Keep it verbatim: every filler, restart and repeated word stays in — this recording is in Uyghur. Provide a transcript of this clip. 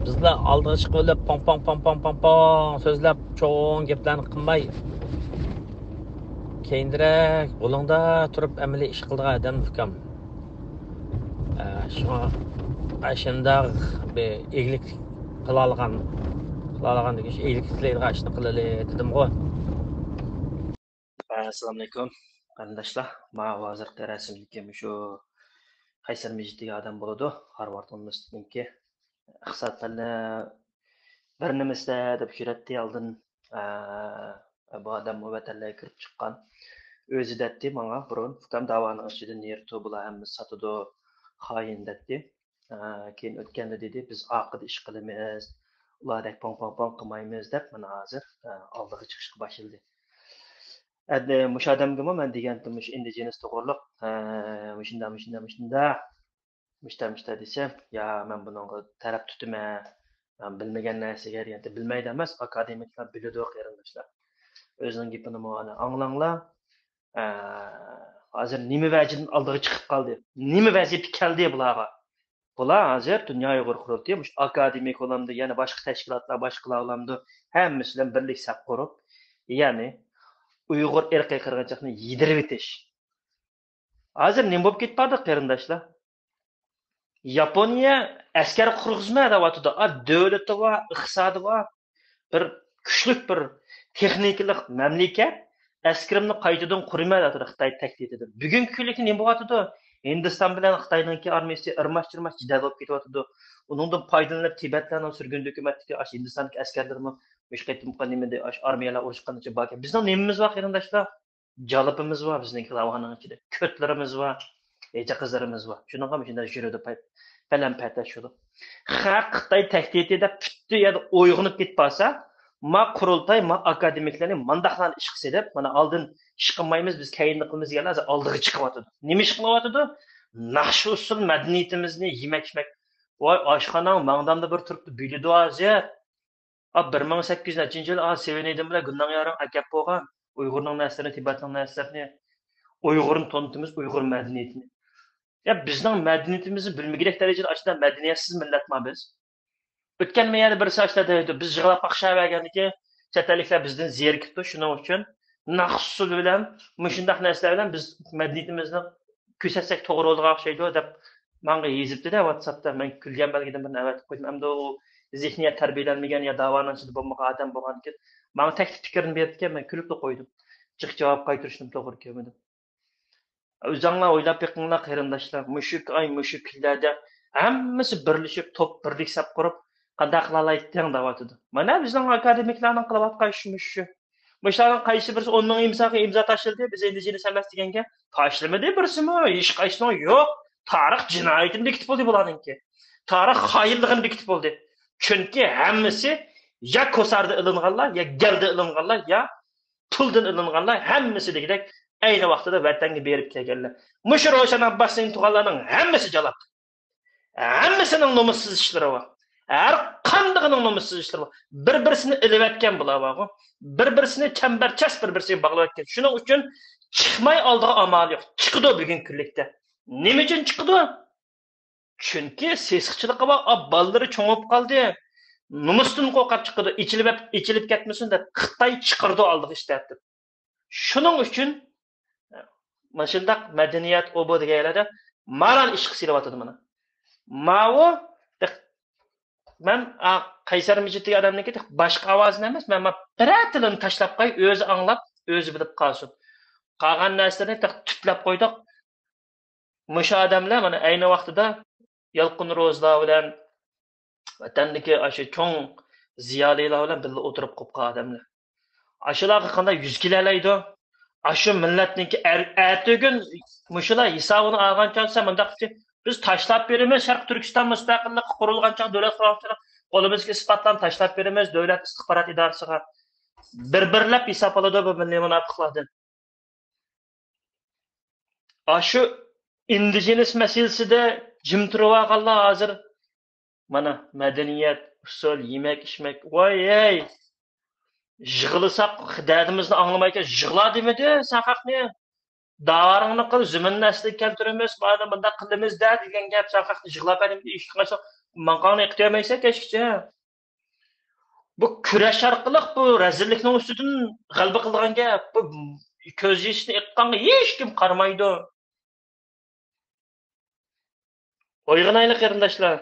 بىزلەر ئالدىغا چىقىۋېلىپ، پاڭ، پاڭ، پاڭ، پاڭ، پاڭ، پاڭ سۆزلەپ، چوڭ گەپلەرنى قىلماي، كەينىدىرەك غولۇڭدا تۇرۇپ ئەمەلىي ئىش قىلىدىغان ئادەم ئۇكام. ئە، شۇڭا ئاشۇنداق بىر ئىگىلىك قىلالىغان، قىلالىغان دېگەن، شۇ ئىگىلىك تىلەيدىغان ئىشنى قىلىلى دېدىمغۇ. ئەسسالامۇئەلەيكۇم، قېرىنداشلار. ماۋۇ ھازىرقى رەسىمدىكى مۇشۇ قەيسەر مىجىت دېگەن ئادەم بولىدۇ، ھارۋارد ئۇنىۋېرسىتېتىنىڭكى ئىقتىساد پەنلىرى بىر نېمىسىدە دەپ يۈرەتتى ئالدىن. ئە، بۇ ئادەم ۋەتەنلەرگە كىرىپ چىققان. ئۆزى دەتتى ماڭا بۇرۇن، ئۇكام، داۋانىڭ ئىچىدە نېرۇتو، بۇلار ھەممىسى ساتىدۇ، خائىن دەتتى. ئە، كېيىن ئۆتكەندە دېدى، بىز ئارقىدا ئىش قىلىمىز، ئۇلاردەك پوڭ، پوڭ، پوڭ قىلمايمىز دەپ، مانا ھازىر، ئە، ئالدىغا چىقىشقا باشلىدى. ئەمدى مۇشۇ ئادەمگىمۇ مەن دېگەنتىم، مۇشۇ ئىندىجېنىس توغرۇلۇق، ئە، مۇشۇنداق، مۇشۇنداق، مۇشۇنداق، مۇشتا، مۇشتا دېسەم، يا، مەن بۇنىڭغا تەرەپ تۇتىمەن. مەن بىلمىگەن نەرسىگە دېگەنتى، بىلمەيدۇ ئەمەس، ئاكادېمىكلار بىلىدۇ، قېرىنداشلار. ئۆزىنىڭ گېپىنىمۇ ئانا ئاڭلاڭلار. ئە، ھازىر نېمە ۋەجىدىن ئالدىغا چىقىپ قالدى؟ نېمە ۋەزىپە كەلدى بۇلارغا؟ بۇلار ھازىر دۇنيا ئۇيغۇر قۇرۇلتىيى، مۇشۇ ئاكادېمىك بولامدۇ، يەنە باشقا تەشكىلاتلار، باشقىلار بولامدۇ، ھەممىسى بىلەن بىرلىك سەپ قۇرۇپ، يەنى ئۇيغۇر ئىرقىي قىرغىنچىلىقنى يېدىرىۋېتىش. ھازىر نېمە بولۇپ كېتىپ بارلىق، قېرىنداشلار؟ ياپونىيە ئەسكەر قۇرغۇزما دەۋاتىدۇ. ئا، دۆلىتى بار، ئىقتىسادى بار، بىر كۈچلۈك بىر تېخنىكىلىق مەملىكەت، ئەسكىرىمنى قايتىدىن قۇرىمەن دەۋاتىدۇ خىتاي تەھدىتىدە. بۈگۈنكى كۈنلۈكتە نېمە بولۇۋاتىدۇ؟ ھىندىستان بىلەن خىتاينىڭكى ئارمىيىسى ئىرماش-چىرماش جېدەل بولۇپ كېتىۋاتىدۇ. ئۇنىڭدىن پايدىلىنىپ، تىبەتلەرنىڭ سۈرگۈندە ھۆكۈمەتتىكى ئاشۇ ھىندىستاندىكى ئەسكەرلىرىمۇ مۇشۇ قېتىمقى نېمىدە، ئاشۇ ئارمىيەلەر ئۇرۇشقاندىچە باركەن. بىزنىڭ نېمىمىز بار، قېرىنداشلار؟ جالىپىمىز بار بىزنىڭكى داۋانىڭ ئىچىدە. كۆتلىرىمىز بار، ھېجە قىزلىرىمىز بار. شۇنىڭغا مۇشۇنداق يۈرىدۇ، پەلەم پەتەش شۇلۇق. خەق خىتاي تەھدىتى دەپ پۈتتى يەردە ئويغىنىپ كېتىپ قالسا، ما قۇرۇلتاي، ما ئاكادېمىكلارنى مانداقلارنى ئىشقا سېلىپ، مانا ئالدىن ئىش قىلمايمىز، بىز كەينىدە قىلىمىز دېگەنلەر ھازىر ئالدىغا چىقىۋاتىدۇ. نېمە ئىش قىلىۋاتىدۇ؟ ناخشا ئۇسسۇل مەدەنىيىتىمىزنى يېمەك-ئىچمەك. ۋاي، ئاشخاناڭ ماڭدامدا بىر تۇرۇپتۇ، بىلىدۇ ھازىر. ئا، بىر مىڭ سەككىز يۈز نەچچىنچى يىلى، ئا، سېۋىنىدىن بىلەن گۈلناڭ يارىڭ ئەكەپ بولغان ئۇيغۇرنىڭ نەرسىلىرىنى، تىبەتنىڭ نەرسىلىرىنى، ئۇيغۇرنى تونۇتىمىز، ئۇيغۇر مەدەنىيىتىنى. يا، بىزنىڭ مەدەنىيىتىمىزنى بىلمىگۈدەك دەرىجىدە ئاشۇنداق مەدەنىيەتسىز مىللەتما بىز؟ ئۆتكەن مەيەردە بىرسى ئاشۇنداق دەيدۇ، بىز يىغلاپ قاقشاۋەرگەندىكىن چەت ئەللىكلەر بىزدىن زېرىكىپتۇ، شۇنىڭ ئۈچۈن ناخشا ئۇسسۇلى بىلەن مۇشۇنداق نەرسىلەر بىلەن بىز مەدەنىيىتىمىزنى كۆرسەتسەك توغرا بولىدىغان ئوخشايدۇ دەپ ماڭا يېزىپتىدە ۋاتساپتا. مەن كۈلگەن بەلگىدىن بىرنى ئەۋەتىپ قويدۇم. ئەمدى ئۇ زېھنىيەت تەربىيەلەنمىگەن يا داۋانىڭ ئىچىدە بولمىغان ئادەم بولغاندىكىن ماڭا تەكلىپ پىكىرنى بېرىپتىكەن، مەن كۈلۈپلا قويدۇم. جىق جاۋاب قايتۇرۇشنىمۇ توغرا كۆرمىدىم. ئۆزۈڭلار ئويلاپ بېقىڭلار قېرىنداشلار، مۇشۇ ئاي، مۇشۇ كۈنلەردە ھەممىسى بىرلىشىپ، توپ بىرلىك سەپ قۇرۇپ، قانداق قىلالايتتىڭ دەۋاتىدۇ. مانا بىزنىڭ ئاكادېمىكلارنىڭ قىلىۋاتقان ئىشى مۇشۇ. مۇشۇلارنىڭ قايسى بىرسى ئون مىڭ ئىمزاغا ئىمزا تاشلىدى، بىز ئىندىجېنىس ئەمەس دېگەنگە؟ تاشلىمىدى بىرسىمۇ، ھېچقايسىنىڭ يوق. تارىخ جىنايىتىنى بېكىتىپ بولدى بۇلارنىڭكى. تارىخ خائىنلىقىنى بېكىتىپ بولدى. چۈنكى ھەممىسى يا كوساردا ئېلىنغانلار، يا گەلدە ئېلىنغانلار، يا پۇلدىن ئېلىنغانلار، ھەممىسى دېگۈدەك ئەينى ۋاقتىدا ۋەتەنگە بېرىپ كەلگەنلەر. مۇشۇ روشەن ئابباسنى تۇغقانلارنىڭ ھەممىسى جالاپ. ھەممىسىنىڭ نومۇسسىز ئىشلىرى بار. ھەر قاندىقىنىڭ نومۇسسىز ئىشلىرى بار. بىر-بىرسىنى ئېلىۋەتكەن بۇلار بارغۇ. بىر-بىرسىنى چەمبەرچاس بىر-بىرسىگە باغلىۋەتكەن. شۇنىڭ ئۈچۈن چىقماي ئالدىغا ئامالى يوق. چىقىدۇ بۈگۈنكى كۈنلۈكتە. نېمە ئۈچۈن چىقىدۇ؟ چۈنكى سېسىقچىلىقى بار، ئا، بالىلىرى چوڭىيىپ قالدى. نومۇستىن قورقۇپ چىقىدۇ، ئېچىلىپ، ئېچىلىپ كەتمىسۇن دەپ خىتاي چىقىرىدۇ ئالدىغا ئىشلەپ دەپ. شۇنىڭ ئۈچۈن مۇشۇنداق مەدەنىيەت ئوبو دېگەن يەردە مارال ئىشقا سېلىۋاتىدۇ مانا. ماۋۇ، دىق-، مەن، ئا، قەيسەر مىجىتتىكى ئادەمنىڭكى باشقا ئاۋازىنى ئەمەس، مەن ما بىرەر تىلىنى تاشلاپ قوي، ئۆزى ئاڭلاپ، ئۆزى بىلىپ قالسۇن. قالغان نەرسىلەرنى تېخى تۈپلەپ قويدۇق. مۇشۇ ئادەملەر مانا ئەينى ۋاقتىدا يالقۇن روزىلار بىلەن، ۋەتەندىكى ئاشۇ چوڭ زىيالىيلار بىلەن بىللە ئولتۇرۇپ قوپقان ئادەملەر. ئاشۇلارغا قانداق يۈز كېلەلەيدۇ؟ ئاشۇ مىللەتنىڭكى ئەر-، ئەتىگۈن مۇشۇلار ھېسابىنى ئالغان چاغدا سەن مۇنداق دېسەڭ، بىز تاشلاپ بېرىمىز، شەرقىي تۈركىستان مۇستەقىللىقى قۇرۇلغان چاغ دۆلەت قۇرغان، قولىمىزدىكى ئىسپاتلارنى تاشلاپ بېرىمىز دۆلەت ئىستىخبارات ئىدارىسىغا. بىر-بىرلەپ ھېساب ئالىدۇ بۇ مىللىي مۇناپىقلاردىن. ئاشۇ ئىندىجېنىس مەسىلىسىدە جىم تۇرۇۋالغانلار ھازىر مانا مەدەنىيەت، ئۇسسۇل، يېمەك-ئىچمەك، ۋاي ھەي! يىغلىساق، دەردىمىزنى ئاڭلىمايكەن، يىغلا دېمىدى سەن خەقنى. داۋارىڭنى قىل، زېمىننى ئەسلىگە كەلتۈرىمىز، مانا مۇنداق قىلىمىز دە دېگەن گەپ سەن خەقنى يىغلاپ بەرمىدى. ئىشقىلىپ ماڭقاڭنى ئېقىتىۋەرمەيسەن كەچكىچە. بۇ كۈرەش ئارقىلىق بۇ رەزىللىكنىڭ ئۈستىدىن غەلىبە قىلىدىغان گەپ. بۇ كۆز يېشىنى ئېقىتقانغا ھېچكىم قارىمايدۇ. ئويغىنايلى قېرىنداشلار.